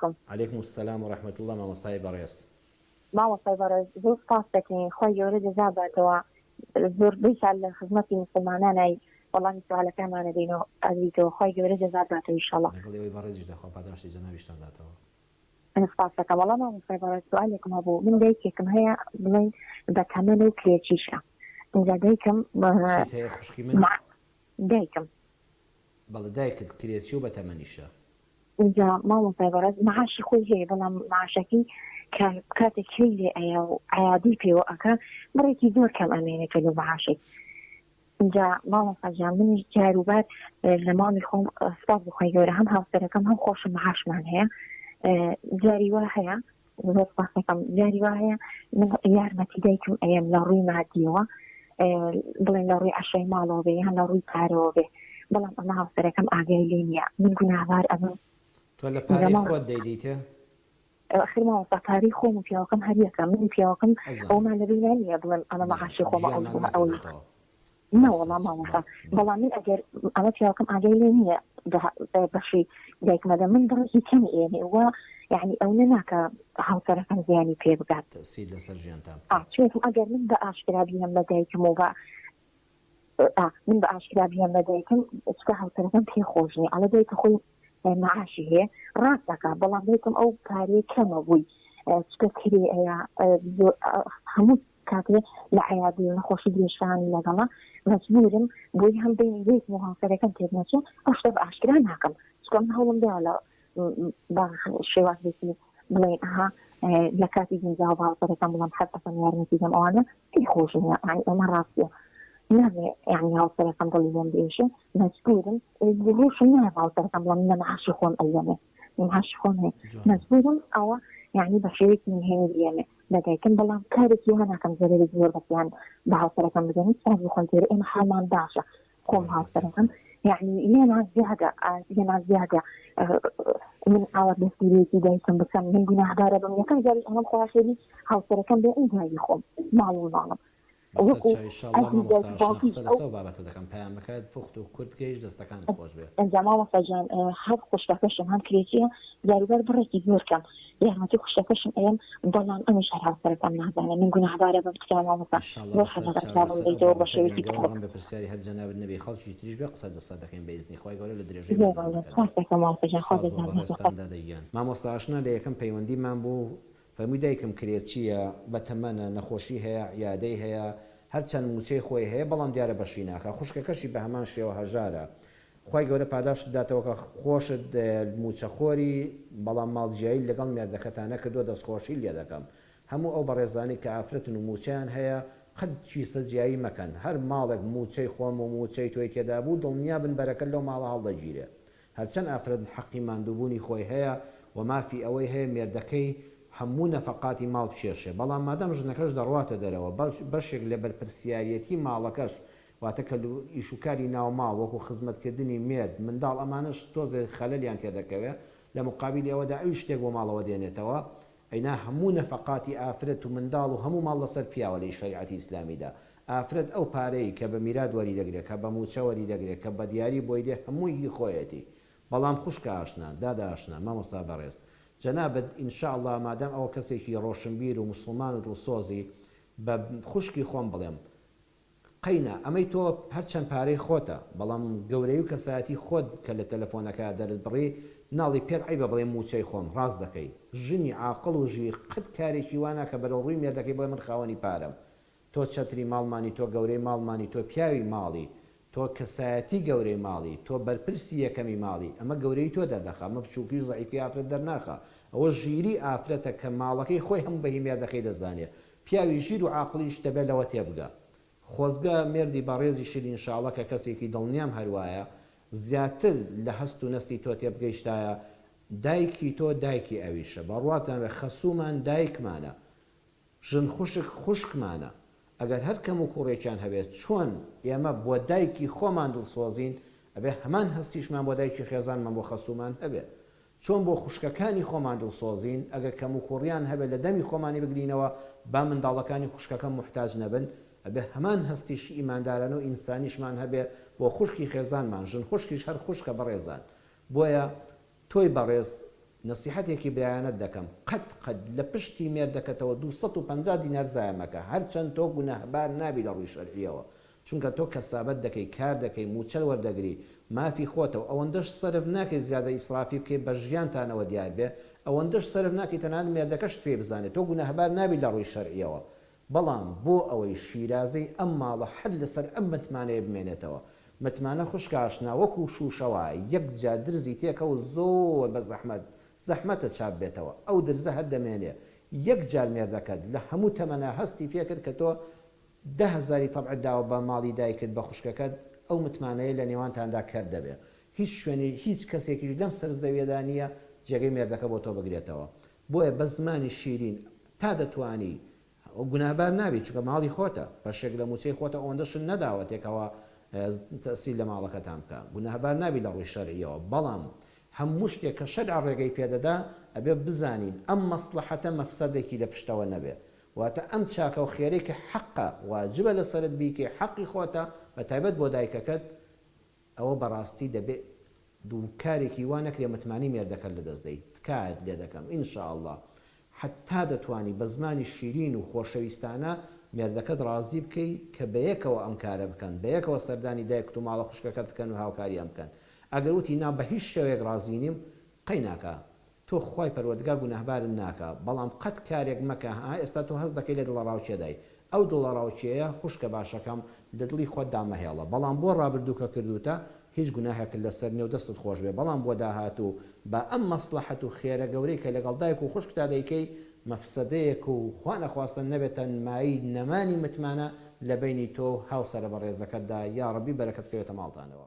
علیکم. علیکم السلام و رحمە اللە مامۆستای بەڕێز. مامۆستای بەڕێز زۆر سوپاست دەکەین خوای گەورە جەزا باتەوە زۆربەی کات لە خزمەتی موسڵمانانای وەڵامی سوالەکانمان ئەدەینەوە ئەدەیتەوە خوای گەورە جەزات باتەوە ئیشەڵا. لەگەڵ ئێوەی بەڕێزیشدا خوا پاداشتی جەنابیشتان داتەوە. سپاست دەکەم وەڵا مامۆستای بەڕێز سوالێکم هەبوو من دایکێکم هەیە بڵێین بە تەمەنە و کرێچیشە ئینجا دایکم چیت هەیە خوشکی من؟ دایکم. بەڵێ دایکت کرێچی و بەتەمەنیشە. ئینجا مامۆستای بەڕێز معاشی خۆی هەیە بەڵام معاشەکەی کە کاتێک کرێی لێ ئەیا و عیادەی پێوە ئەکا بڕێکی زۆر کەم ئەمێنێتەوە لەو معاشەی ئینجا مامۆستا گیان منیش جار و بار لە ماڵی خۆم سوپاس بۆ خوای گەورە هەم هاوسەرەکەم هەم خۆشم معاشمان هەیە جاری وا هەیە زۆر سوپاس دەکەم جاری وا هەیە من یارمەتی دایکم ئەیەم لە ڕووی مادیەوە بڵێن لە ڕووی عەشای ماڵەوە بێ یان لە ڕووی پارەوە بێ بەڵام ئەمە هاوسەرەکەم ئاگای لێ نییە من گوناهبار ئەبم تۆ لە پارەی خۆت دەیدەیتێ؟ ئەخر مامۆستا پارەی خۆم و پیاوەکەم هەر یەکە من و پیاوەکەم ئەزانم ئەوەمان لە بینا نییە بڵێم ئەمە بەڵێ مەعاشی خۆمە ئەو جیامان ئەوەی نەکردۆتەوە نەوەڵا بەسەر مامۆستا بەڵێ بەڵێ بەڵام من ئەگەر ئەمە پیاوەکەم ئاگای لێ نییە بەشی دایکمە دەم من بڕێکی کەمی ئێنێ وا یعنی ئەونە ناکا هاوسەرەکەم زیانی پێ بگات. تەئسیر لەسەر ژیانتان ئا بکا. چونکم ئەگەر من بە ئاشکرا بیەم بە دایکم و بە ئا من بە ئاشکرا بیەم بە دایکم چونکە هاوسەرەکەم پێی خۆش نییە ئەڵێ دایکە خۆی معاشی هەیە ڕاست دەکا بەڵام دایکم ئەو پارەیە کەمە بووی چونکە کرێ ئەیا هەموو کاتێ لە عیادی و نەخۆشی درێژخایەنی لەگەڵە مەجبورم بۆی هەم بینی دایکم و هاوسەرەکەم تێک نەچێ ئەو شتە بە ئاشکرا ناکەم چونکە من هەوڵم داوە لە بە شێوازێکی بڵێن ئەها لە کاتی گونجاو بە هاوسەرەکەم بڵێم حەز دەکەم یارمەتی دەم ئەوانە پێی خۆش نییە یانی ئەمە ڕاستیە نابێ یانی هاوسەرەکەم دڵی لێم بێشێ مەجبورم ڕووشم نایە بە هاوسەرەکەم بڵێم لە معاشی خۆم ئەیەمێ معاشی خۆم هەیە جوانە. مەجبورم ئەوە یانی بە شێوەیەکی نهێنی بیەمێ بە دایکم بەڵام کارێکی وا ناکەم زەرەرێکی زۆر بە زیان بە هاوسەرەکەم بگەنم سوپاس بۆ خوای گەورە ئێمە حاڵمان باشە خۆم هاوسەرەکەم یعنی لێمان زیادە لێمان زیادە من ئاوا دەستگیریەکی دایکم بکەم من گوناهبارە بم یەکەم جاریش ئەڵێم خوا خێری هاوسەرەکەم بێ ئینجا خۆم ماڵ و ماڵم بەسەر وەکو چاو ئیشاڵڵا ئەزی مامۆستا دایک ئاشنا باوکیش قسە ئەو لەسەر ئەو بابەتە دەکەم پەیامەکەت پوخت و کورت گەیشت دەستەکانت خۆش بێ. ئینجا مامۆستا گیان هەر خوشکەکەشم هەم کرێچیە جاروبار بڕێکی زۆر کەم یارمەتی خوشکەکەشم ئەیەم بەڵام ئەمیش هەر هاوسەرەکەم نازانێ من گوناهبارە بم تکایە مامۆستا ئیشاڵڵا زۆر بەسەر حەزەکەم چاو جوابم لەسەر ئەو دەیتەوە بە بابەتە شێوەیەکی گرنگە پوخت. ڕەنگە پرسیاری هەر جەنابت نەبێ خەڵکی تریش بێ قسە لەسەر دەکەین بە ئیزنی خوای گەورە لە درێژەی زۆر مەمنون بەرنامەکەدا. سوپاست دەکەم مامۆستا گیان خوا سوپاس بۆ جەزات باتەوە. بەڕێزتان دادە گیان. مامۆستا ئاشنا لە یەکەم پەیوەندیمان بوو فەرمووی دایکم کرێچییە، بەتەمەنە، نەخۆشی هەیە، عیادەی هەیە، هەرچەند مووچەی خۆی هەیە، بەڵام دیارە بەشی ناکا، خوشکەکەشی بەهەمان شێوە هەژارە. خوای گەورە پاداشتت داتەوە کە خۆشت مووچەخۆری، بەڵام ماڵ جیاییت لەگەڵ مێردەکەتا نەکردووە، دەستخۆشیت لێدەکەم. هەموو ئەو بەڕێزانەی کە ئافرەتن و مووچەیان هەیە، قەت کیسە جیایی مەکەن، هەر ماڵێک مووچەی خۆم و مووچەی تۆی تێدا بوو، دڵنیابن بەرەکەت لەو ماڵە هەڵدەگیرێ. هەرچەند ئافرەت حەقی ماندووبوونی خۆی هەیە و مافی ئەوەی هەیە مێردەکەی هەموو نەفەقاتی ماڵ بکێشێ، بەڵام مادام ژنەکەش دەڕواتە دەرەوە بەشێک لە بەرپرسیاریەتی ماڵەکەش واتە کەل و ئیش و کاری ناو ماڵ وەکو خزمەتکردنی مێرد، منداڵ ئەمانەش تۆزێ خەلەلیان تێدەکەوێ، لە موقابیلی ئەوەدا ئەویش شتێک بۆ ماڵەوە دێنێتەوە، ئەینا هەموو نەفەقاتی ئافرەت و منداڵ و هەموو ماڵ لەسەر پیاوە لە شەریعەتی ئیسلامیدا. ئافرەت ئەو پارەی کە بە میرات وەری دەگرێ، کە بە مووچە وەری دەگرێ، کە بە دیاری بۆی دێ هەمووی هی خۆیەتی. بەڵام خوشکە ئاشنا، دادە ئاشنا، مامۆستا بەڕێز، جەنابت ان شاء اللە مادام ئەوە کەسێکی ڕۆشنبیر و موسڵمان و دڵسۆزی، بە خوشکی خۆم بڵێم، قەینا ئەمەی تۆ هەرچەند پارەی خۆتە بەڵام گەورەی و کەسایەتی خۆت کە لە تەلەفۆنەکە دەرت بڕی ناڵی پێت عەیبە بڵێی موچەی خۆم ڕاست دەکەی ژنی عاقڵ و ژیر قەت کارێکی وا ناکە بەرەو ڕووی مێردەکەی بڵێ من خاوەنی پارەم تۆ چەتری ماڵمانی تۆ گەورەی ماڵمانی تۆ پیاوی ماڵی تۆ کەسایەتی گەورەی ماڵی تۆ بەرپرسی یەکەمی ماڵی ئەمە گەورەی تۆ دەردەخا ئەمە بچوکی و زەعیفی ئافرەت دەرناخا ئەوە ژیری ئافرەتە کە ماڵەکەی خۆی هەموو بە هی مێردەکەی دەزانێ پیاوی ژیر و عاقڵیش دەبێت لەوە تێبگا. خۆزگە مێردی بەڕێزیشت ان شاءاللە کە کەسێکی دڵنیام هەروایە زیاتر لە هەست و نەستی تۆ تێبگەیشتایە دایکی تۆ دایکی ئەویشە بەڕواتان بێ خەسوومان دایکمانە ژن خوشک خوشکمانە ئەگەر هەر کەم و کوڕێکیان هەبێت چۆن ئێمە بۆ دایکی خۆمان دڵسۆزین ئەبێ هەمان هەستیشمان بۆ دایکی خێزانمان بۆ خەسوومان هەبێ چۆن بۆ خوشکەکانی خۆمان دڵسۆزین، ئەگەر کەموکوڕیان هەبێت لە دەمی خۆمانی بگرینەوە با منداڵەکانی خوشکەکەم موحتاج نەبن، ئەبێ هەمان هەستیشی ئیماندارانە و ئینسانیشمان هەبێ بۆ خوشکی خێزانمان، ژن خوشکیش هەر خوشکە بەڕێزان. بۆیە تۆی بەڕێز نەسیحەتێکی برایانەت دەکەم قەت قەت لە پشتی مێردەکەتەوە 250 دینار زایە مەکە هەرچەند تۆ گوناهبار نابی لە ڕووی شەرعیەوە چونکە تۆ کەسابەت دەکەی کار دەکەی موچە وەردەگری مافی خۆتە و ئەوەندەش سەرف ناکەی زیادە ئیسرافی بکەی بە ژیانتانەوە دیار بێ ئەوەندەش سەرف ناکەی تەنانەت مێردەکەشت پێی بزانێ تۆ گوناهبار نابی لە ڕووی شەرعیەوە بەڵام بۆ ئەوەی شیرازەی ئەم ماڵە هەر لەسەر ئەم متمانەیە بمێنێتەوە. متمانە خوشکە ئاشنا وەکو شوشە وایە یەک جار درزی تێکەوت زۆر بە زەحمەت زەحمەتە چاپ بێتەوە ئەو درزە هەر دەمێنێ یەک جار مێردەکەت لە هەموو تەمەنا هەستی پێکرد کە تۆ دە هەزاری تەبعت داوە بە ماڵی دایکت بە خوشکەکەت ئەو متمانەیە لە نێوانتاندا کەر دەبێ هیچ شوێنی هیچ کەسێکیش لەم سەر زەویەدا نییە جێگەی مێردەکە بۆ تۆ بگرێتەوە بۆیە بە زمانی شیرین تا دەتوانی گوناهبار نابی چونکە ماڵی خۆتە بەشێک لە موچەی خۆتە ئەوەندەشت نەداوەتێ کەوا تەئسیر لە ماڵەکەتان بکا گوناهبار نابی لە ڕووی شەرعیەوە بەڵام هەموو شتێک کە شەرع ڕێگەی پێدەدا ئەبێ بزانین ئەم مەسڵەحەتە مەفسەدێکی لە پشتەوە نەبێ واتە ئەم چاکە و خێرەی کە حەقە واجبە لەسەرت بیکەی حەقی خۆتە بە تایبەت بۆ دایکەکەت ئەوە بەڕاستی دەبێ دوو کارێکی وا نەکرێ متمانەی مێردەکەت لەدەست دەی تکایەت لێ دەکەم ان شاء اللە حەتا دەتوانی بە زمانی شیرین و خۆشەویستانە مێردەکەت ڕازی بکەی کە بەیەکەوە ئەم کارە بکەن بەیەکەوە سەردانی دایکت و ماڵە خوشکەکەت بکەن و هاوکاریان بکەن ئەگەر وتی نا بەهیچ شێوەیەک ڕازی نیم قەیناکا تۆ خوای پەروەردگار گوناهبارت ناکا بەڵام قەت کارێک مەکە ها ئێستا تۆ هەست دەکەی لە دڵەڕاوکێدای ئەو دڵەڕاوکێیە خوشکە باشەکەم لە دڵی خۆتدا مەهێڵە بەڵام بۆ ڕابردوو کە کردووتە هیچ گوناهێکت لەسەر نیە و دەستت خۆش بێ بەڵام بۆ داهاتوو با ئەم مەسڵەحەت و خێرە گەورەی کە لەگەڵ دایک و خوشکتا دەیکەی مەفسەدەیەک و خوا نەخواستە نەبێتە مایەی نەمانی متمانە لە بەینی تۆ و هاوسەرە بەڕێزەکەتدا یاڕەبی بەرەکەت بکەوێتە ماڵتانەوە.